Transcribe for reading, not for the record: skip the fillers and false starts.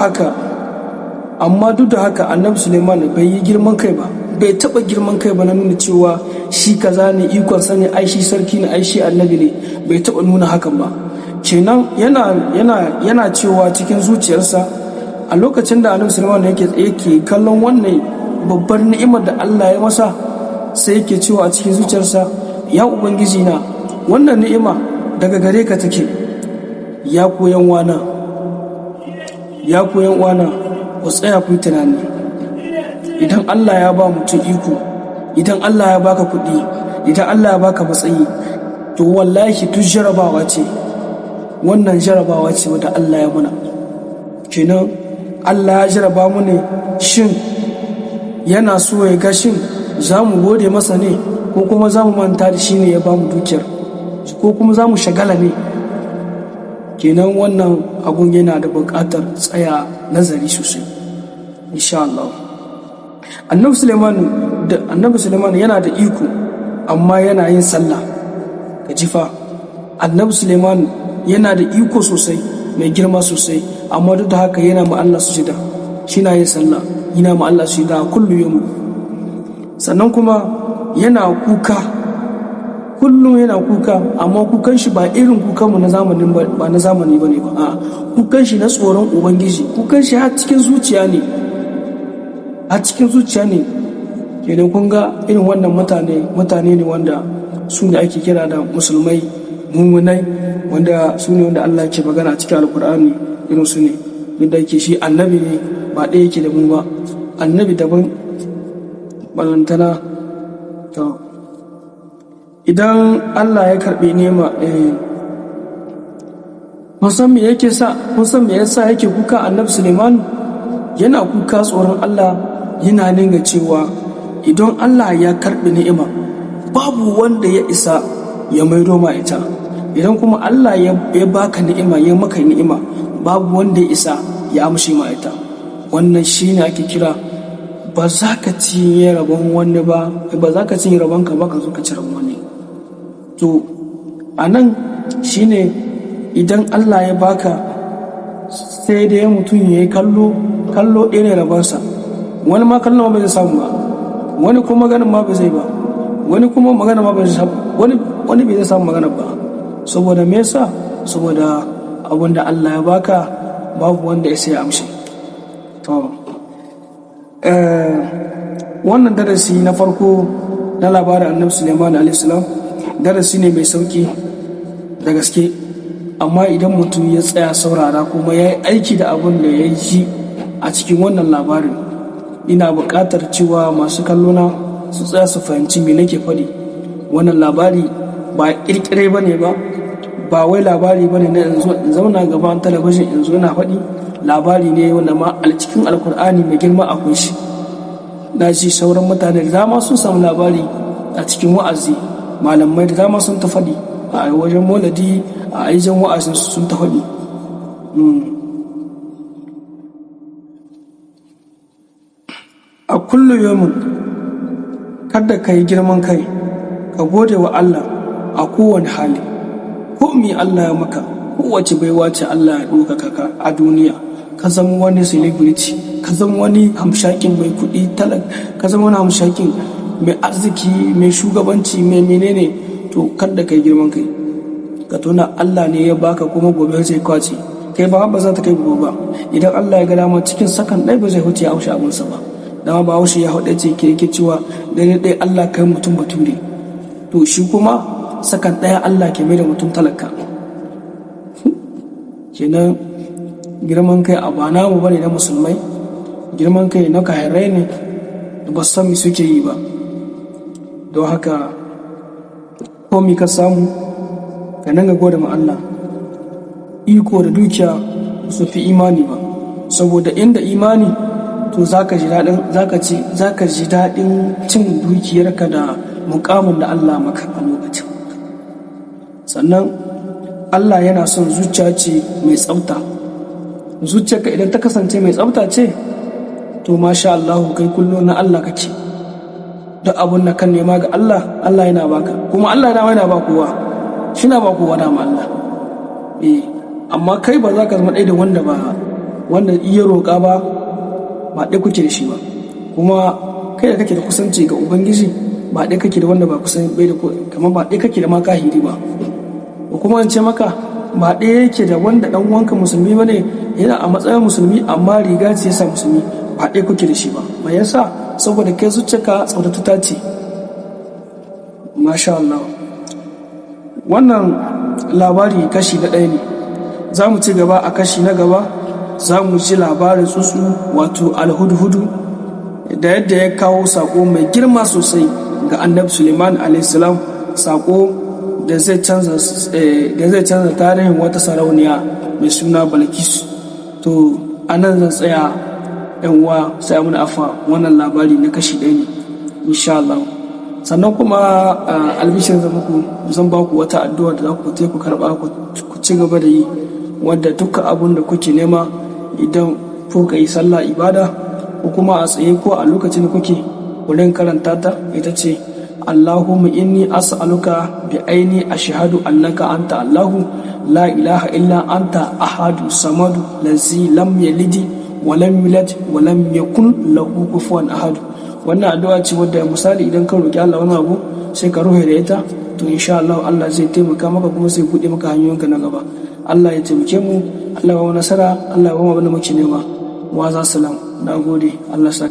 Haka, amma duk da haka Annabi Suleiman bai yi girman kai ba, bai taɓa girman kai ba na nuna cewa shi kaza ne, ikon sa ne, ai shi sarki ne, ai shi annabi ne. Bai taɓa nuna hakan ba. Kenan yana cewa cikin zuciyarsa, a lokacin da Annabi Suleiman yake kallon wannan babbar ni'imar da Allah ya masa, sai yake cewa a cikin zuciyarsa, "Ya Ubangiji na, wannan ni'ima daga gare ka take." Ya ku 'yan uwana, ya ku 'yan uwana, ku tsaya ku yi tunani. Idan Allah ya ba mutum iko, idan Allah ya baka kuɗi, idan Allah ya baka matsayi, to wallahi duk jarabawa ce. Wannan jarabawa ce wadda Allah ya muna. Kenan Allah ya jaraba mu ne, shin yana so ya ga shin za mu gode masa ne, ko kuma za mu manta da shi ne ya ba mu dukiyar, ko kuma za mu shagala ne? Kenan wannan abun yana da buƙatar tsaya nazari sosai, insha Allah. Annabi Suleiman yana da iko, amma yana yin sallah. Ka ji fa, Annabi Suleiman yana da iko sosai, mai girma sosai, amma duk da haka yana ma Allah sujada, na yin sallah, yana ma Allah sujada kullu yawm. Sannan kuma yana kuka kullum, yana kuka, amma kukan shi ba irin kukanmu na zamanin ba, na zamani bane ba. A kukan shi na tsoron Ubangiji, kukan shi har cikin zuciya ne, har cikin zuciya ne. Kenan kun ga irin wannan mutane, mutane ne wanda su ne ake kira da musulmai mumunai, wanda su ne wanda Allah ke magana a cikin Alkur'ani. Irin su ne, duk da yake shi annabi ne, ba ɗaya yake da mu ba, annabi daban balantana. To, idan Allah ya karɓi nema, kun san me yasa yake kuka? Annabi Suleiman yana kuka tsoron Allah, yana dinga cewa idan Allah ya karɓi ni'ima, babu wanda ya isa ya maido ma ita. Idan kuma Allah ya baka ni'ima, ya maka ni'ima, babu wanda ya isa ya amshe ma ita. Wannan shine ake kira ba za ka cinye rabon wani ba, ba za ka cinye rabon ka ba, ka zo ka ci rabon wani. To, a nan shine idan Allah ya baka, sai dai mutum ya yi kallo, kallo ɗaya ne rabonsa. Wani ma kallon ma bai zai samu ba, wani kuma ganin ma bai zai ba, wani kuma magana ma bai zai samu, wani bai zai samu magana ba. Saboda me yasa? Saboda abin da Allah ya baka, babu wanda ya sai amshi. To, wannan darasi na farko na labarin Annabi Suleiman alaihi salam darasi ne mai sauki da gaske, amma idan mutum ya tsaya saurara kuma ya yi aiki da abin da ya ji a cikin wannan labarin. Ina buƙatar cewa masu kallona su tsaya su fahimci me nake faɗi. Wannan labari ba ƙirƙire ba ne ba, ba wai labari ba ne na in zauna gaban talabijin in zo na faɗi. Labari ne wanda ma a cikin Alkur'ani mai girma akwai shi. Na ji sauran mutane da dama sun samu labari a cikin wa'azi, malamai da dama sun ta faɗi a wajen maulidi, a aijan wa'azin sun ta faɗi. A kullu yomin, kada ka yi girman kai, ka gode wa Allah a kowane hali. Ko me Allah ya maka, kowace baiwa ce Allah ya ɗaukaka ka a duniya, ka zama wani celebrity, ka zama wani hamshakin mai kuɗi talak, ka zama wani hamshakin mai arziki, mai shugabanci, mai menene, to kada ka yi girman kai. Ka tuna Allah ne ya baka, kuma gobe zai kwace. Kai ba ba za ta kai gobe ba. Idan Allah ya ga dama, cikin sakan ɗaya ba zai huce ya amshi abinsa ba. Dama ba haushe ya haɗe ce ke yake cewa dare ɗaya Allah kai mutum bature, to shi kuma sakan ɗaya Allah ke mai da mutum talaka. Kenan girman kai a ba namu bane na musulmai, girman kai na kahirai ne da ba san me suke yi ba. Don haka komi ka samu, ka nan ga gode ma Allah. Iko da dukiya su fi imani ba, saboda inda imani, to zaka ji daɗin cin dukiyarka da mukamin da Allah maka a lokacin. Sannan Allah yana son zuciya ce mai tsafta. Zuciyarka idan ta kasance mai tsafta ce, to masha Allah, kai kullum na Allah kake. Duk abun da kan nema ga Allah, Allah yana baka. Kuma Allah dama yana ba kowa, shi na ba kowa dama Allah. Eh, amma kai ba za ka zama ɗaya da wanda ba wanda iya roƙa ba, ba ɗaya kuke da shi ba. Kuma kai da kake da kusanci ga Ubangiji, ba ɗaya kake da wanda ba kusan bai da, kamar ba ɗaya kake da ma kahiri ba. Ko kuma in ce maka, ba ɗaya yake da wanda ɗan uwanka musulmi bane, yana a matsayin musulmi amma riga ce yasa musulmi, ba ɗaya kuke da shi ba. Me yasa? Saboda kai zuciyarka tsaftatata ce, masha Allah. Wannan labari kashi na ɗaya ne. Za mu ci gaba a kashi na gaba, za mu ji labarin tsuntsu, wato alhudhudu, da yadda ya kawo saƙo mai girma sosai ga Annabi Suleiman alaihissalam, saƙo da zai canza tarihin wata sarauniya mai suna Balkisu. To, a nan zan tsaya, yan uwa, sai muna afa. Wannan labari na kashi ɗaya ne, insha Allah. Sannan kuma albishir da muku, zan ba ku wata addu'a da za ku ku karɓa ku ci gaba da yi, wadda dukkan abun da kuke nema, idan kuka yi sallah, ibada, ko kuma a tsaye ko a lokacin da kuke wurin karanta ta, ita ce: "Allahumma inni as'aluka bi anni ashhadu annaka anta Allahu la ilaha illa anta ahadu samadu lazi lam yalidi wa lam yulad wa lam yakun lahu kufuwan ahad." Wannan addu'a ce wadda, misali, idan ka roki Allah wani abu, sai ka rufe da ita, to insha Allah, Allah zai taimaka maka kuma zai buɗe maka hanyoyinka na gaba. Allah ya taimake mu, Allah ya ba mu nasara, Allah ya ba mu abin da muke nema. Wa salam, na gode, Allah sa.